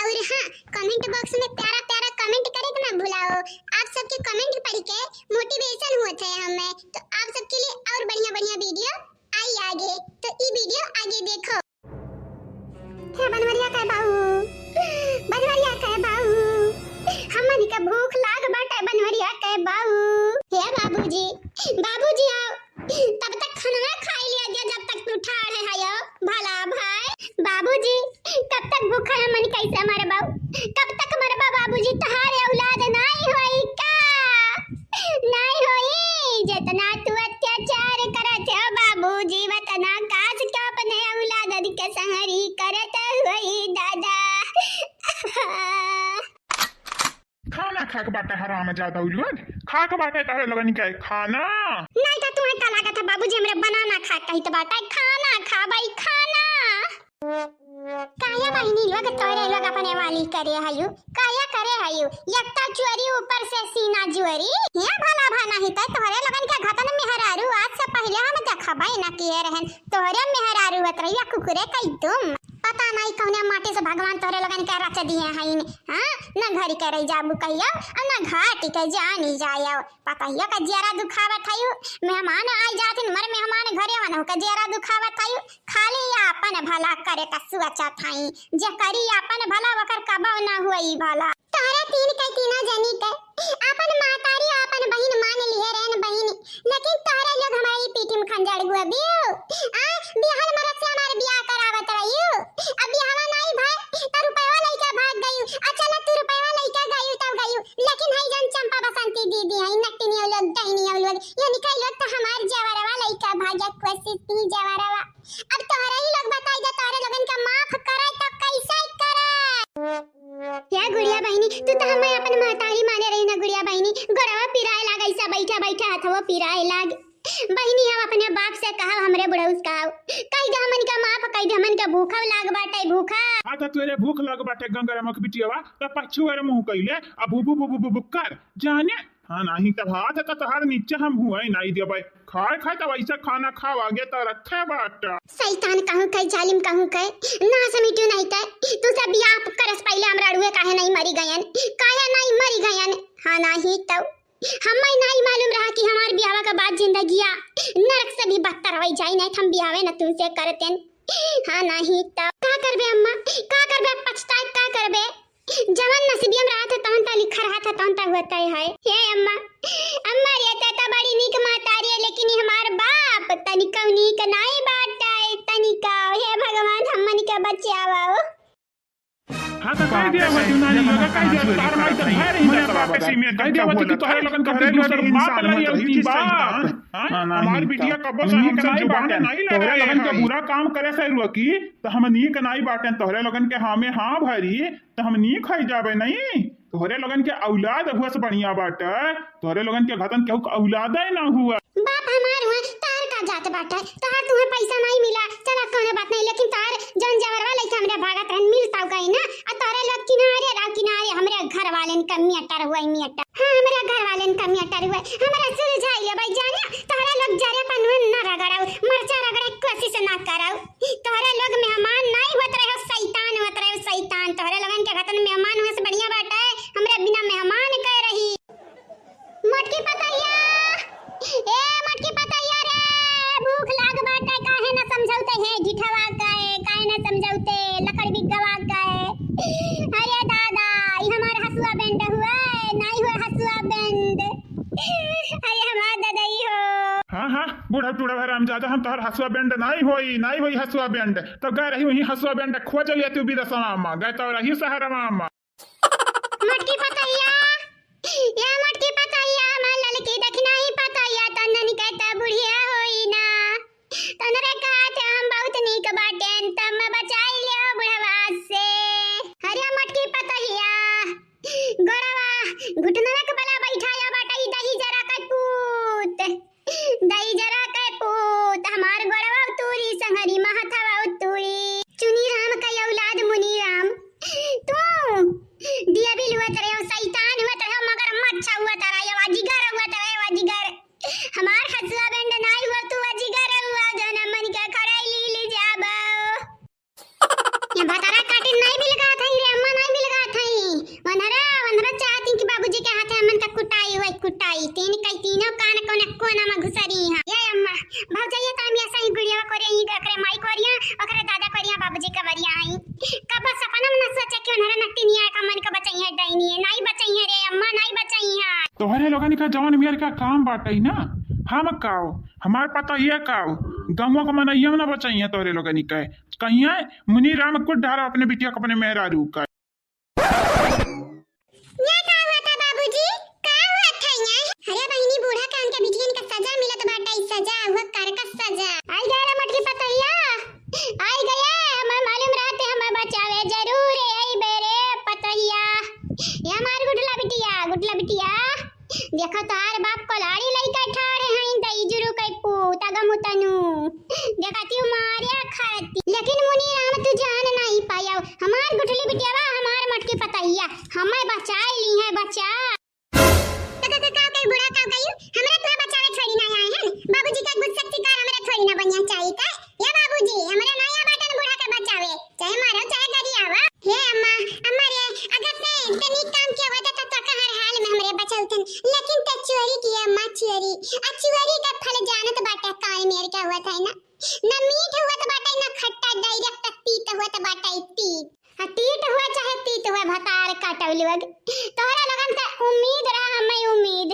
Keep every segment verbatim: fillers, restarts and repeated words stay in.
और हाँ, comment box में प्यारा प्यारा comment करे के ना भुलाओ। आप सबके comment पढ़ के motivation होत है हमें, तो आप सबके लिए और बढ़िया बढ़िया video आई आगे, तो ई video आगे देखो। हे बनवरिया के बाऊ, बनवरिया के बाऊ, हमनी के भूख लाग बाटे बनवरिया के बाऊ। हे बाबूजी, बाबूजी आओ, तब तक खाना खाई लिया गया जब तक तू ठाढ़ है यो भला भाई। बाबूजी, कब तक भूखा है मन कैसे मरबा? कब तक मरबा बाबूजी? तहार औलाद नाई होई का? नाई होई? जितना तू अत्याचार करत हो बाबूजी, वतना काश के अपने औलादन के संहरी करत होई दादा। खाना खाक बाटे हरामजादा उलुअन, खाक बाटे तोहरे लोगन के खाना। नहीं तो तुम्हें का लागत है बाबूजी, हमरे बनाना खा कही तो बाटे खाना खा भाई खाना। काया बहिनी लोग, तोहरे लोग अपने वाली करे हयू, काया करे हयू, यत्ता चुअरी ऊपर से सीना जुअरी। ये भला भा नहीं तै तोहरे लोगन के घतन मेहरारू आज से पहले हम देखबे न किए रहन। तोहरे मेहरारू होत रहिया कुकुरे कई तुम। पता नहीं कौने माटी से भगवान तोहरे लोगन के रच दिए हईन। हाँ, न घर के रह जाबू कहियो, आ न घाटी के जानी जायो। पतहिया का जियरा दुखावत हयू, मेहमान आई जाथिन, मर मेहमान घरे वनहु का जियरा दुखावत हयू। खाली आपन भला करे का सोचत हई, जे करी आपन भला ओकर कबो ना हुई भला। तोहरा तीन के तीनों जनी के आपन महतारी आपन बहिन मान लिहे रहन बहिन, लेकिन तोहरा लोग हमारी पीठी में खंजड़ हुआ बियो। आ बिहार में रसिया हमार बियाह करावत रहियो, अब बियाहवा नहीं भाई त रुपयवा लइका भाग गयू। अच्छा ला तू रुपयवा लइका गयू तब गयू, लेकिन हई जन चंपा बसंती दीदी हई नकटिनी लोग डहिनी लोग, ये निकाल लोग तो हमार जवरवा लइका भाग्य कोशिश ती जवरवा। अब तोहरे ही लोग बताई जा, तोहरे लोगन का माफ करे तो कैसे करे? या गुड़िया बहिनी, तू तो हमें अपन महतारी माने रही ना गुड़िया बहिनी, गोड़वा पिराए लाग, ऐसा बैठा बैठा हथवा पिराए लाग। बहिनी, हम अपने बाप से कहा, हमरे बुढ़ऊ से कहा, कह दे हमन का माफ, कह दे हमन का भूखा लाग बाटे, भूखा। हाँ, तो तोरे भूख लाग बाटे गंगरमक बिटियावा, तो पछुअर मुँह कइले, अब भू भू भू भू भू कर जाने। हाँ, नहीं तब हाथ तो तोहार नीचे हम हुए नहीं देबे। खाए खाए तब ऐसा खाना खावा गे तो रखे बाटा। शैतान कहूँ के, जालिम कहूँ के, नाश मिटू नहीं के, तू से बियाह करस पहले हम रड़ुए काहे नहीं मरी गयन, काहे नहीं मरी गयन? हाँ, नहीं तो हमें नहीं मालूम रहा कि हमार बियाह के बाद जिंदगिया नरक से भी बदतर हो जाई, नहीं तो हम बियाहे न तुमसे करतेन। हाँ, नहीं तो का करबे अम्मा, का करबे, पछताए का करबे? जवन नसीबिया में रहत है, तवन त लिखा रहत है, तवन त होता है। हे अम्मा, अम्मा रे, ते त बड़ी नीक महतारी है, लेकिन ई हमार बाप तनिको नीक नाई बाटे, तनिको। हे भगवान, हमन के बचावा। हाँ, तो कह दिया हुआ तू नानी, लगा कह दिया, तार माई तो भय रही ना बाप के सीमे, कह दिया हुआ कि तोहरे लोगन का दूसर बाप नहीं होती बाप। हाँ, हमार बिटिया कबो से हमसे जुबान नहीं लड़ा रहे हैं। तोहरे लोगन के बुरा काम करे से रुकी, तो हम नीक नाई बाटे, तोहरे लोगन के हाँ में हाँ भरी, तो हम नीक खाई जाबे नहीं। तोहरे लोगन के औलाद हुआ से बढ़िया बाटे, तोहरे लोगन के घतन केहू के औलादे ना हुआ। बाप हमार हुआ, तोहर का जात बाटे, तोहर तुहे पैसा नहीं मिला, चला कौनो बात नहीं, लेकिन तोहर जौन जवरवा लइका हमरे भागत रहन, मिलता गई ना, आ तोहरे लोग किनारे रहो, किनारे, हमरे घर वालेन का मेटर हुआ, मेटर। हाँ, हमरे घर वालेन का मेटर हुआ, हमरा सुलझाई ले भाई जाने, तोहरे लोग जरे पर नून न रगड़ाऊ, मरचा रगड़े के कोशिश ना कराऊ। तोहरे लोग मेहमान नाई होत रहे हो, शैतान होत रहे हो, शैतान। तोहरे लोगन के घतन मेहमान हुए से बढ़िया बाटे, हमरे बिना मेहमान के रही। मोटकी पतैया, ए मोटकी पतैया रे, भूख लाग बाटे, काहे ना समझौते हैं ढिठवा काहे, काहे ना समझौते, लकड़ बिगवा काहे। अरे दादा, ई हमार हसुआ बैंड हुआ, नाई हुआ हसुआ बैंड। अरे हमार ददई हो। हाँ, हाँ, बूढ़ा टूढ़ा हरामजादा, हम तोहर हसुआ बैंड नाई होई, नाई होई हसुआ बैंड। तो गए रही वही हसुआ बैंड खोज लिया तू विदेशवा में, गए तो रही शहरवा में। मोटकी पतैया, या मोटकी पतैया, हमार ललकी दखिनाई पतैया, तन्नन के त बुढ़िया होई ना। तोहरे कहत है हम बहुत नीक बाटेन, तब मैं बचाई लियो बुढ़वा से। अरे मोटकी पतैया, गोड़वा घुटनवा के बला बैठाया बाटे, ई दही जरा के पूत, दही जरा के पूत, हमार गोड़वा उतूरी, संगरी महथवा उतूरी। चुनी राम का औलाद मुनी राम, तू दिया भी हुआ तरह, शैतान हुआ तरह, मगरमच्छ हुआ तरह, अजगर हुआ तरह, अजगर। हमार हसुआ बैंड नाई हुआ, तू अजगर हुआ, जौन मन के बचा के उन्हरा नतिनिया का मन का बचइहैं डैनिया, नाहीं बचइहैं रे अम्मा, नाहीं बचइहैं। तोहरे लोगन का जवन मेर का काम बाटइ ना, हम काव, हमार पतोहिया काव, गउँवा का मनइया ना बचइहैं तोहरे लोगन का। कहिहैं मुनि राम कुछ ढारा अपने बिटिया का अपने मेहरारू का। ये का हुआ था बाबूजी? का हुआ था ये? अरे बहिनी, बूढ़ा कान के बिटियन का सजा मिलत बाटे, सजा, हुआ कर का सजा। आई गया रे मटकी पतोहिया, आई गया, हमें मालूम रहते हमें बचावे जरूर आई बेरे पतोहिया। ये हमार गुठला बिटिया, गुठला बिटिया। देखो तोहार बाप कोलाड़ी लइका ठाड़े हैं, दई जुरु कई पूत, अगम उतनु। देखती हूँ मारिया खरती। लेकिन मुनि राम तू जान नहीं पाया। हमार गुठली बिटियावा, हमार मटकी पतोहिया, हमें बचाई ली है, बचा। का, का, का, का कही बूढ़ा, का कही? हमरा तोहे बचावे थोड़ी ना आए हैं। बाबूजी का गुस्सा शिकार हमरा थोड़ी ना बनिया चाहिए का? या बाबूजी, हमरा ना या बाटन बूढ़ा के बचावे। चाहे मारो, चाहे गरियावा। हे अम्मा, अम्मा रे, अगर ते, ते नीक काम किया होता तो, तो का हर हाल में हमरे बचौतन। लेकिन ते चोरी किया अम्मा, चोरी। आ चोरी का फल जानत बाटे काल मेर क्या हुआ था ना? न मीठ हुआ तो बाटे, न खट्टा, direct तीत हुआ तो बाटे, तीत। हाँ, तीत हुआ चाहे तीत हुआ, भतार काटव लोग। तोहरा लोगन से उम्मीद रहा हमें, उम्मीद।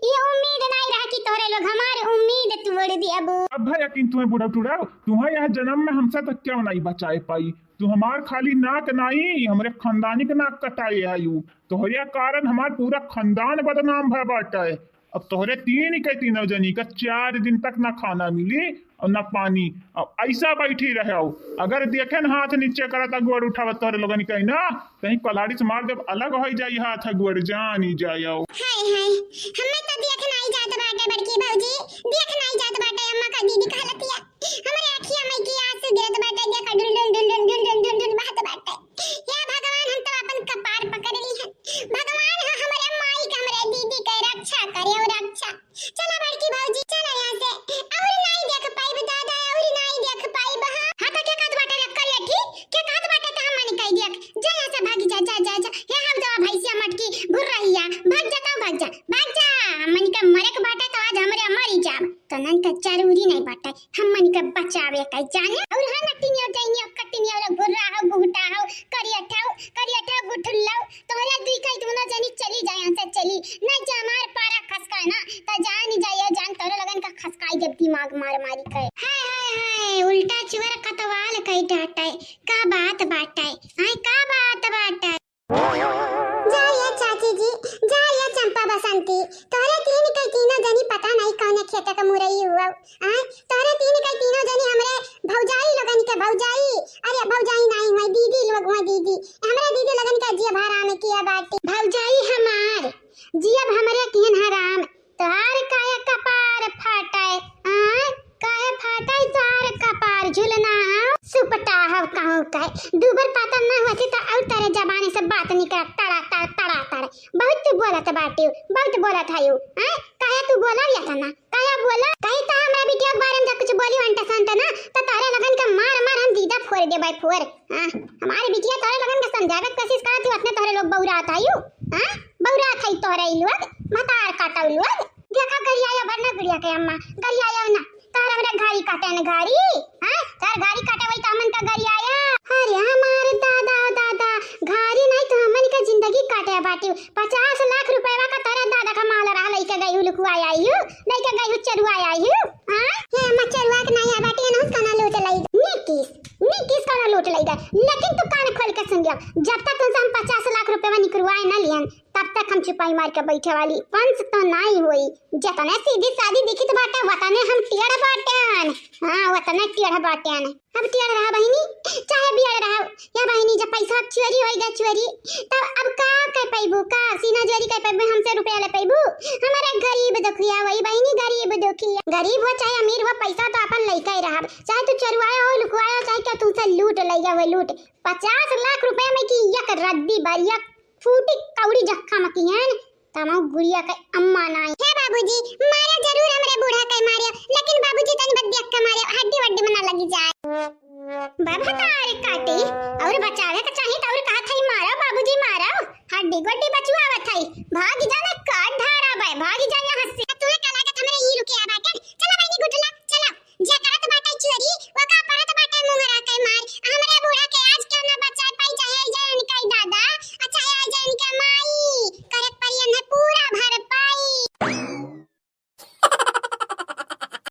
ये उम्मीद नहीं रहा कि तोहरे लोग हमारे उम्मीद तोड़ दिया अब। अब भाई यकीन तुम्हें बूढ़ा टूढ़ा, तुम्हें यह जन्म में हमसे तो क्यों नहीं बचाए पाई? तू हमार खाली नाक नाई, हमरे खानदानी के नाक कटाए आयु। तोहरे कारण हमार पूरा खानदान बदनाम भय बाटे। अब तोहरे तीन के तीनों जनी का चार दिन तक ना खाना मिली और ना पानी। अब ऐसा बैठी रहो, अगर देखे न हाथ नीचे करत, गोड़ उठावत तोहरे लोगन के ना, कहीं कलाड़ी से मार देब, अलग हो जाई हाथ गोड़, जानी जाओ। हाय हाय, हमें तो देख नहीं जात बाटे बड़की भौजी, देख नहीं जात बाटे अम्मा का दीदी का हालतिया। हमरे अखिया में की आंसू गिरत बाटे, देखा डुल डुल डुल डुल डुल डुल डुल डुल बहत बाटे। हे भगवान, हम तो अपन कपार पकड़ ली है। भगवान हो हमरे माई के, हमरे दीदी के रक्षा करे और रक्षा। चला बड़की भौजी, चला यहाँ से। और नहीं देख पाइब दादा, और नहीं देख पाइब। हाँ, हाँ तो क्या कहत बाटे रे करिया, ठीक? क्या कहत बाटे तो हम नहीं कह देख। जा यहाँ से, भाग जा, जा, जा, जा। हे हम दवा भैंसिया मटकी घुर रही है। भाग जा, तो भाग जा, भाग जा। हमन के मरे के बाटे तो आज हमरे मरी जाब। तनन के जरूरी नहीं बाटे हमन के बचावे के जाने। और हाँ नटिनियो, जइनियो, कटिनियो, लो गुर्रा हो, गुहटा हो, करियठा हो, करियठा हो, गुठुल्लो, तोहरे दुई कई दोनों जनी चली जाए यहाँ से, चली। नहीं जा हमार पारा खसका ना, त जान जाइयो जान, तोहरे लोगन का खसकाई देब दिमाग मार मारी के। हाय, हाय, हाय, उल्टा चुअर कतवाल कई डाटे। का बात बाटे? आय, का बात बाटे? जा ये चाची जी, जा ये चंपा बसंती, तोहरे तीन के तीनों जनी पता नहीं कौने खेत के मुरई हुआ। आय, तोहरे तीन के तीनों जनी हमरे भौजाई लोगन के भौजाई, अरे भौजाई नहीं हुआ, दीदी लोग हुआ दीदी, हमरे दीदी लोगन के जिया हराम किया बाटी। भौजाई हमार, जियब हमरे किहन हराम, तोहार काहे कपार फाटे, आय? काहे फाटे तोहार कपार? झुलना हो, सुपटा हो, कहूँ कहे। दूबर पातर ना होती तो और तेरे जबानी से बात निकला, तड़ा, तड़, तड़ा, तड़। बहुत तू बोलत बाटी, बहुत बोलत है यू, आय? काहे तू बोला या था ना? काहे बोला? कहीं तो हमरा बिटिया के बारे में तो कुछ बोली अंटा संटा ना, तो तोहरे लोगन के मार मार हम दीदा फोड़ देबै फोड़। हाँ, हमारे बिटिया तोहरे लोगन के समझावे के कोशिश करत ही, उतने तोहरे लोग बौरात आयु। हाँ, बौरात है तोहरे ई लोग, भतार काटव लोग। देखा गरियाया भर ना गुड़िया के अम्मा, गरियाया ना, तोहरे हमरे घारी काटे न घारी। हाँ, तोहर घारी काटे वही तो हमन का गरियाया। अरे हमारे दादा, ओ दादा, घारी नहीं तो हमन का जिंदगी काटे बाटी। पचास लाख रुपया का तोहरे दादा का माल रहा, लइके गई हु लुकवाया आई हु, लइके गई हु चरुआ आई हु। हाँ? हे अम्मा चरुआ के नहीं आ बाटी, एनहुस कौनो लूट लई। नीतीश, नीतीश कौनो लूट लई गए। लेकिन तू कान खोल के सुन लिया, जब तक तुमसे हम पचास लाख रुपया निकलवाए ना लियन, तब तक हम चुपाई मार के बैठे वाली। पंच तो नहीं होई, जतने सीधी सादी दिखित बाटे, वतने हम टेढ़ बाटेन। हाँ, वतने टेढ़ बाटेन। अब टेढ़ रहा बहिनी, चाहे बियढ़ रहा, या बहिनी, जब पैसा चोरी होई गया चोरी, तब अब का कह पैबू, का सीना चोरी कह पैबू, हमसे रुपया ले पैबू? हमारा गरीब दुखिया वही बहिनी, गरीब दुखिया, गरीब हो चाहे अमीर हो, पैसा तो अपन लइका ही रहा, चाहे तू चोरवाया हो, लुकवाया हो, चाहे क्या तुमसे लूट लइया हो, लूट। पचास लाख रुपया में की एक रद्दी बा, एक फूटी कौड़ी जख्खा मकियन, तमो गुड़िया के अम्मा नाई। हे बाबूजी, मारे जरूर हमरे बूढ़ा के मारे, लेकिन बाबूजी तनी बद देख के मारे, हड्डी वड्डी में ना लगी जाए। बाबा का